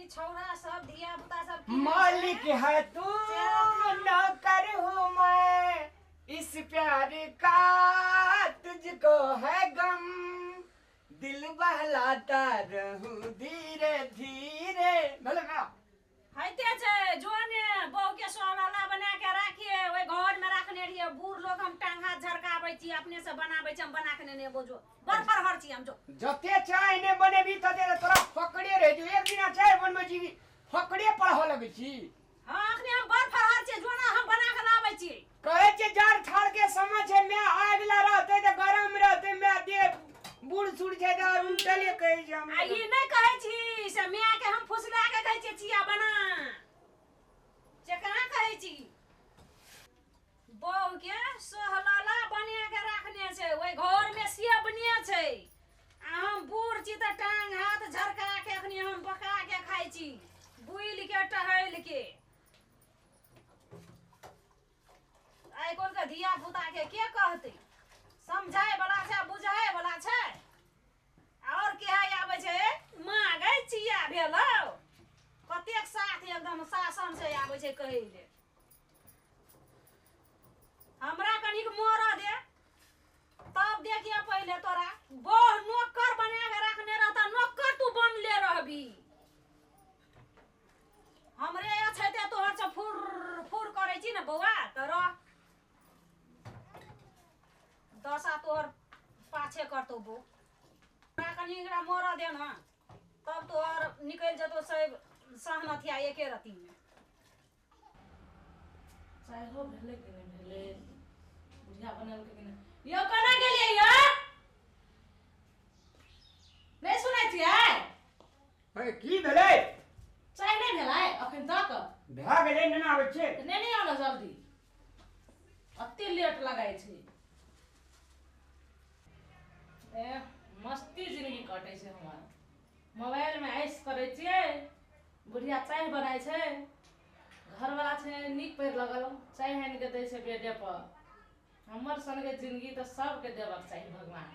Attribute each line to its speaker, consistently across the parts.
Speaker 1: ई छौड़ा सब धिया पुता सब
Speaker 2: मालिक है तू नौकर हूँ मैं, इस प्यार का तुझको है गम, दिल बहलाता रहूं धीरे धीरे। भले का
Speaker 1: होइते छै जोने बहू के सोहला बना के राखिए, ओहि घर में राखने रहिए। बूढ़ लोग हम टांग हाथ झरकाबै छी, अपने से बनाबै छी, हम बना के नेने बोझो बड़ फरहर छी हम। जो
Speaker 2: जते चाय ने बनेबी तते तोरा फकड़े रह जो, एक दिना चाय बनबै छी फकड़े पढ़ऽ लगै छी।
Speaker 1: हां अखने हम बड़ फरहर छी, जोना हम बना के लाबै छी।
Speaker 2: कहै छै जाड़ ठाड़ के समय छै, मैं आगला रहते त गरम रहते, मैं दे बूढ़ सूढ़ छै त उल्टले कहै छै हम।
Speaker 1: आ ई नै कहै छी से माय के हम फुसला के कहै छी चिया बना, से कहाँ कहै छी? बहू के सोहलाला बना के राखने छै, ओहि घर में सेबने छै। आ हम बूढ़ छी त टांग हाथ झरका के अखनी हम पका के खाइ छी, बुलि के टहलि के। आइ काल्हि के धिया पुता के कहतै? समझाय वाला छै, बुझाय वाला छै। और के आबै छै माँ गै चिया भेलौ, कतेक साथ एकदम शासन से आबै छै कहै ले। हमरा कनिक मरऽ दे तब देखिए पहिले तोरा बह नौकर बना के रखने रहता, नौकर तू बनले रहबी। हमरे अछैते तोहर से फुर फुर करै छी ने बौआ, तऽ रह दशा तोहर पाछे करतौ बौ। हमरा कनि एकरा मरऽ दे न तब तोहर निकलि जेतौ सब सहमतिया एके रति में।
Speaker 3: चाहो भेलै कि नहि भेलै, बुढ़िया बनेलकै कि नहि? यौ कोना गेलियै यौ? नहि सुनै छियै?
Speaker 2: अरे की भेलै?
Speaker 3: चाय नहि भेलै अखन तक?
Speaker 2: भए गेलै, नेना आबै छै।
Speaker 3: नहि नहि आउ ने जल्दी, अते लेट लगाइ छै। ए मस्ती जिंदगी कटै छै हमर। मोबाइलमे ऐश करै छियै, बुढ़िया चाय बनाइ छै, घरवाला छै नीक पढ़ि लगल, चाय आनि कऽ दै छै बेडे पर। हमर सनके जिंदगी तऽ सबके देबक चाही भगवान,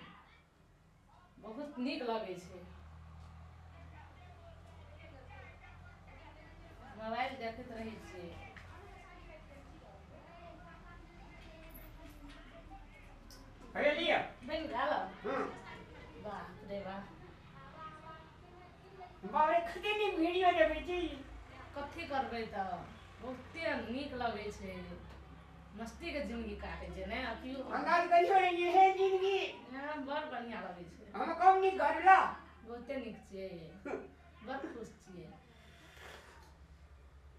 Speaker 3: बहुत नीक लगै छै। मोबाइल देखैत रहै छियै।
Speaker 2: अरे लिअ
Speaker 3: बनि गेल। बाप रे बाप,
Speaker 2: बाप रे कते नीक वीडियो देखै छी।
Speaker 3: कथी करबै तऽ बहुते नीक लगै छै, मस्ती के जिंदगी काटै छै ने। अथियो
Speaker 2: अंदाज करियौ ने इहे जिंदगी
Speaker 3: बड़ बढ़िया लगै छै।
Speaker 2: हम कम नीक घरला
Speaker 3: बहुते नीक छियै, बड़ खुश छियै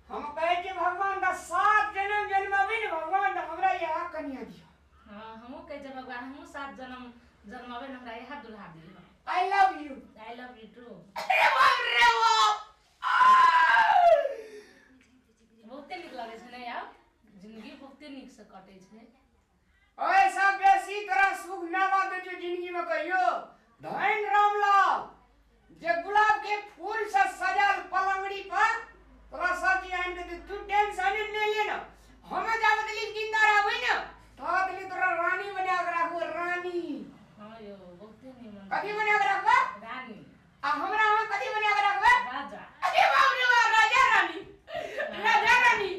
Speaker 2: हम। कहै छियै भगवान का 7 जन्म जन्माबै ने भगवान, तऽ हमरा इएह कनिया दिअ।
Speaker 3: हाँ हमहूँ कहै छियै भगवान हमहूँ 7 जन्म जन्माबै ने, हमरा इएह दुल्हा दिअ।
Speaker 2: I love you.
Speaker 3: I love you too.
Speaker 2: अरे बाप रे बाप,
Speaker 3: बहुते नीक लगै छै ने यार, जिंदगी बहुते नीक से कटै छै।
Speaker 2: ओए सब बेसी तोरा सुख ना बात छै जिंदगी में कहियो। धन रामलाल जे गुलाब के फूल से सजल पलंगड़ी पर तोरा सब चीज आनि के दे, तू टेंशन नहीं ले ना। हम जाबत ली जिंदा रहबै ना ताबत ली तोरा रानी बना के राखबो, रानी।
Speaker 3: हां यो बहुते नीमन।
Speaker 2: कथी बना के राखबो?
Speaker 3: रानी।
Speaker 2: आ हमरा अहाँ कथी बना के राखबै?
Speaker 3: राजा।
Speaker 2: अरे बाप रे बाप, राजा रानी, राजा रानी।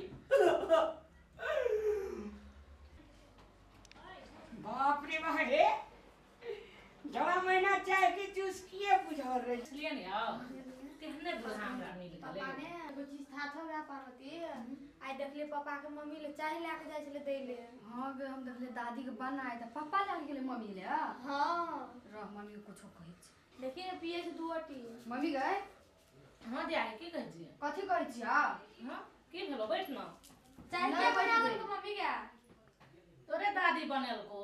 Speaker 2: बाप रे बाप रे, जड़ा महीना चाय के चुस्किए बुझल रहे।
Speaker 3: इसलिए ने आओ केहने दुल्हा हमरा मिल गेलै।
Speaker 4: पापा ने एगो चीज था हमरा पार्वती, आइ देखलियै पापा के मम्मी ले चाय लए के जाइ छलै दै ले।
Speaker 5: हाँ गे हम देखलियै दादी के बनाय तऽ पापा लए के गेलै मम्मी ले।
Speaker 4: हाँ
Speaker 5: रह मम्मी के कुछो कहै छै।
Speaker 4: देखिए ने पियै छै 2 अटी।
Speaker 5: मम्मी गए?
Speaker 3: हाँ दिया की कहै छियै?
Speaker 5: कथी कहै छियै?
Speaker 3: हाँ की भेलो? बैठ न।
Speaker 4: चाय के बना देलको मम्मी के?
Speaker 3: तोरे दादी बनेलको।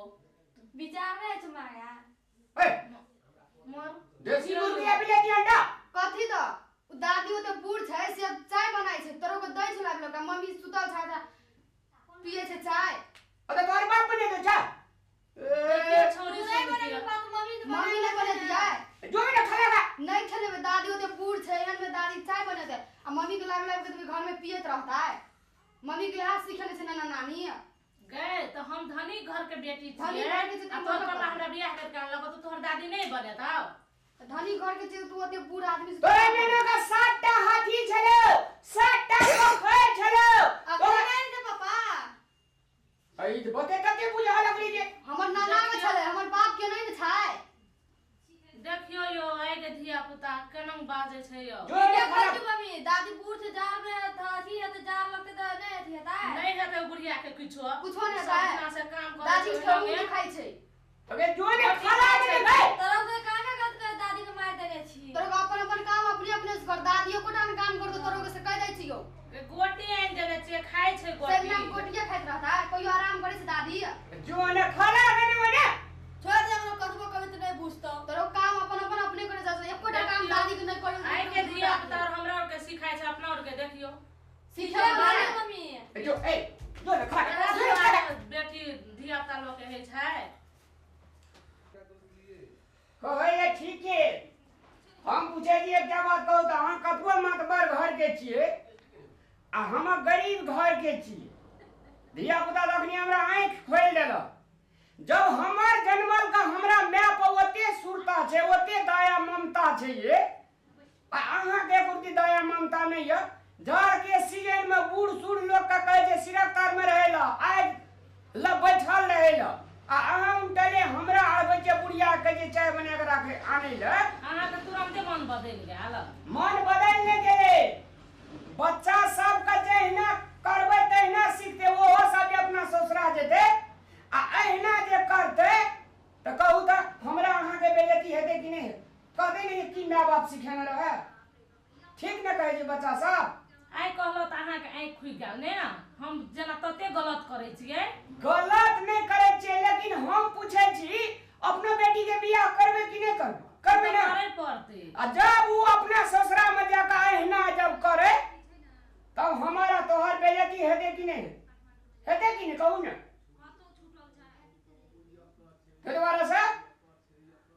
Speaker 4: विचार नै छै माया।
Speaker 2: ए
Speaker 3: मोर
Speaker 2: देसी मुर्गी अभी लेती अंडा।
Speaker 5: कथी तऽ उ दादी ओते बूढ़ छै से चाय बनाइ छै, तोरो के दै छै लागलो का। मम्मी सुतल छै तऽ पियै छै चाय।
Speaker 2: अरे तोहर बाप बनेतो चाय?
Speaker 3: ए छोरी
Speaker 4: तू नै बनेलको पापा, मम्मी तऽ
Speaker 5: मम्मी नै बनेतियै।
Speaker 2: जो ना खेलेगा
Speaker 5: नहीं खेलेबे, दादी ओते बूढ़ छै, एहन में दादी चाय बनेतै आ मम्मी के लाबि लाबि के देबै, घर में पियैत रहतै। मम्मी के इएह सिखेने छै नाना नानी।
Speaker 3: गए तो हम धनी घर के बेटी
Speaker 5: धनी
Speaker 3: छियै।
Speaker 5: घर के छियै
Speaker 3: आ
Speaker 5: तऽ
Speaker 3: तोहर
Speaker 5: मम्मी
Speaker 3: पापा हमरा बियाह करके आनलको तऽ तोहर दादी नहीं बनेतौ?
Speaker 5: धनी घर के छियै तू ओते बूढ़ आदमी से
Speaker 2: तोरा नेना का 7 टा हाथी
Speaker 3: बाजै छै यौ।
Speaker 2: जो
Speaker 4: के
Speaker 2: खाना
Speaker 4: कहै छै मम्मी दादी बूढ़ छै जाड़ में अथी हेतै जाड़ लगतै तऽ नहि अथी हेतै।
Speaker 3: नहि हेतै बुढ़िया के किछो।
Speaker 5: कुछो नहि
Speaker 3: सब
Speaker 5: हेतै।
Speaker 3: दिना से काम करै
Speaker 5: दादी
Speaker 3: छै
Speaker 5: ठेहुन
Speaker 3: ओहि लगे।
Speaker 5: दुखाइ छै।
Speaker 2: अबे जो ने खाना ने भाई।
Speaker 4: तोरा के कामे करत के दादी के मारि देने छी।
Speaker 5: तोरो के अपन अपन काम अपने अपने से कर, दादी एकोटा ने काम करतो तोरो के से कहि दै छियौ।
Speaker 3: गोटी आनि देने छियै खाइ छै
Speaker 5: सब
Speaker 3: गोटी।
Speaker 5: नाम गोटिये खाइत रहता कहियो आराम करै छै दादी।
Speaker 2: जो ने खाना ने मने
Speaker 4: छोड़ दे एकरो कतबो कभी तऽ नहि बुझतौ।
Speaker 5: तोरो काम अपन अपन अपने करे जाइ छै एकोटा काम दादी के नहि करे।
Speaker 3: आइ के धिया पुता हमरा आर के सिखाइ छै अपना आर के देखियौ।
Speaker 5: सिखे
Speaker 4: बाजू मम्मी।
Speaker 2: जो ए जो ने खाना
Speaker 3: इएह
Speaker 2: जो ने खाना।
Speaker 3: दुआरे बेटी धिया पुता लोक के होइ छै।
Speaker 2: कहै ठीक है। हम पूछे छियै एकटा बात कहू तऽ अहाँ कतबो मातबर घर के छियै आ हम गरीब घर के छियै। धिया पुता तखनी हमरा आँखि खोलि देलक। जब हमर जनमल का हमरा my पर ओते सुरता छै ओते दया ममता छै ये आ अहाँके एको दया ममता नहीं यऽ। जाड़ के सीजन में बूढ़ सूढ़ लोक के कहै छै सिरक तर में रहै लए आगि लग बैठल रहै लए आ अहाँ उनटले हमरा आबै छै बुढ़िया कहै छै चाय बना के राखै आनै लए।
Speaker 3: अहाँके तुरन्ते मन बदलि गेल।
Speaker 2: मन बदलि नहि गेलै। बच्चा सबके जहिना करबै तहिना सीखतै ओहो सब जे अपना ससुरा जेतै आ अहिना जे करतै तऽ कहू तऽ हमरा अहाँके बेइज्जती हेतै कि नहि हेतै? कहतै ने की my बाप सिखेने रहै। ठीक ने कहै छै बच्चा सब?
Speaker 3: आइ कहलहुँ तऽ अहाँके आँखि खुलि गेल ने। हम जेना तते गलत करै छियै।
Speaker 2: गलत नहि करै छियै लेकिन हम पूछै छी अपनो बेटी के बियाह करबै कि नहि करबै? करबै ने।
Speaker 3: करै पड़तै।
Speaker 2: आ जब ओ अपना ससुरा में जाकर अहिना जब करे तब हमारा तोहर बेइज्जती हेतै कि नहि हेतै? कि नहि कहू ने? ताहि दुआरे से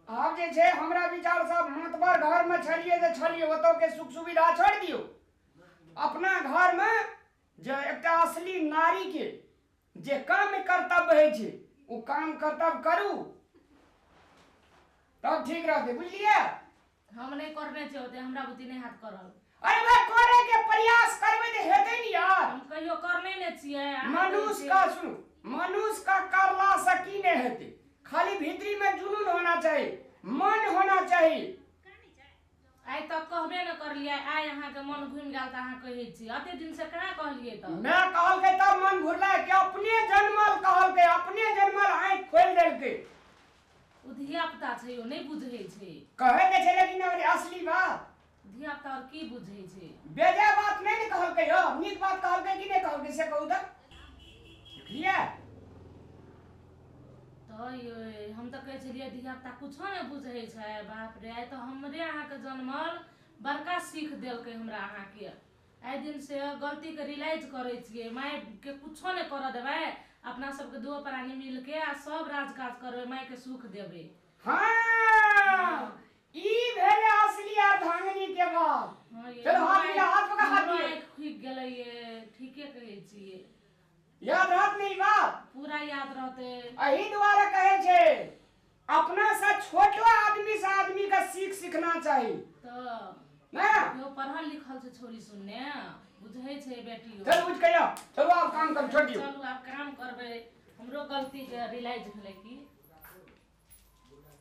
Speaker 2: आब जे छै हमरा विचार से मातबर घर में छलियै तऽ छलियै ओतऽ के सुख सुविधा छोड़ि दियौ। अपना घर में जे एकटा असली नारी के जे काम कर्तव्य होइ छै ओ काम कर्तव्य करू तब ठीक रहतै। बुझलियै?
Speaker 3: हम नहि करने छियै ओते हमरा बुद्धि नहि हाथ करल।
Speaker 2: अरे भाई करे के प्रयास करबै तऽ हेतै ने यार।
Speaker 3: हम कहियो करने नहि छियै।
Speaker 2: मनुष्य का सुनू मनुष्य का करला से की नहीं हेतै। खाली भीतरी में जुनून होना चाहिए मन होना चाहिए।
Speaker 3: आइ तक कहबे न करलियै आइ अहाँके मन घुमि गेल तऽ अहाँ कहै छी अते दिन से कहाँ कहलियै तऽ?
Speaker 2: मैं कहलकै तब मन घुरलै कि अपने जनमल कहलकै अपने जनमल आँखि खोलि देलकै।
Speaker 3: ओ धिया पुता छै यौ नहि बुझै छै।
Speaker 2: कहै तऽ छै लेकिन असली बात
Speaker 3: धिया पुता आओर की बुझै छै?
Speaker 2: बेजाय बात नहि ने कहलकै यौ। नीक बात कहलकै कि नहि कहलकै से कहू तऽ? देखलियै
Speaker 3: तऽ यै हम तऽ कहै छलियै धिया पुता कुछो नहि बुझै छै। बाप रे आइ तऽ हमरे अहाँके जनमल बड़का सीख देलकै हमरा अहाँके। आइ दिन से गलतीके रियलाइज करै छियै मायके कुछो नहि करऽ देबै अपना सबके दुओ प्राणी मिलके आ सब राज काज करबै मायके सुख देबै।
Speaker 2: हाँ ई भेलै असली अर्धांगिनी के बात।
Speaker 3: हाँ यै,
Speaker 2: चलो हाथ मिला हाथ पकड़ हाथ
Speaker 3: हमरो
Speaker 2: मिला।
Speaker 3: आँखि खुलि गेलै यै ठीके कहै छियै।
Speaker 2: याद रहत नहीं बात?
Speaker 3: पूरा याद रहतै।
Speaker 2: एही दुआरे कहै छै अपना से छोटो आदमी से आदमी का सीख सीखना चाही
Speaker 3: तऽ
Speaker 2: ना।
Speaker 3: यो पढ़ल लिखल छै छोरी सुनने बुझै छै बेटियो।
Speaker 2: चल बुझ के जाओ चलो आप काम कर छोड़ दियो।
Speaker 3: चलू आब काम करबै हमरो गलती के रियलाइज भेलै की।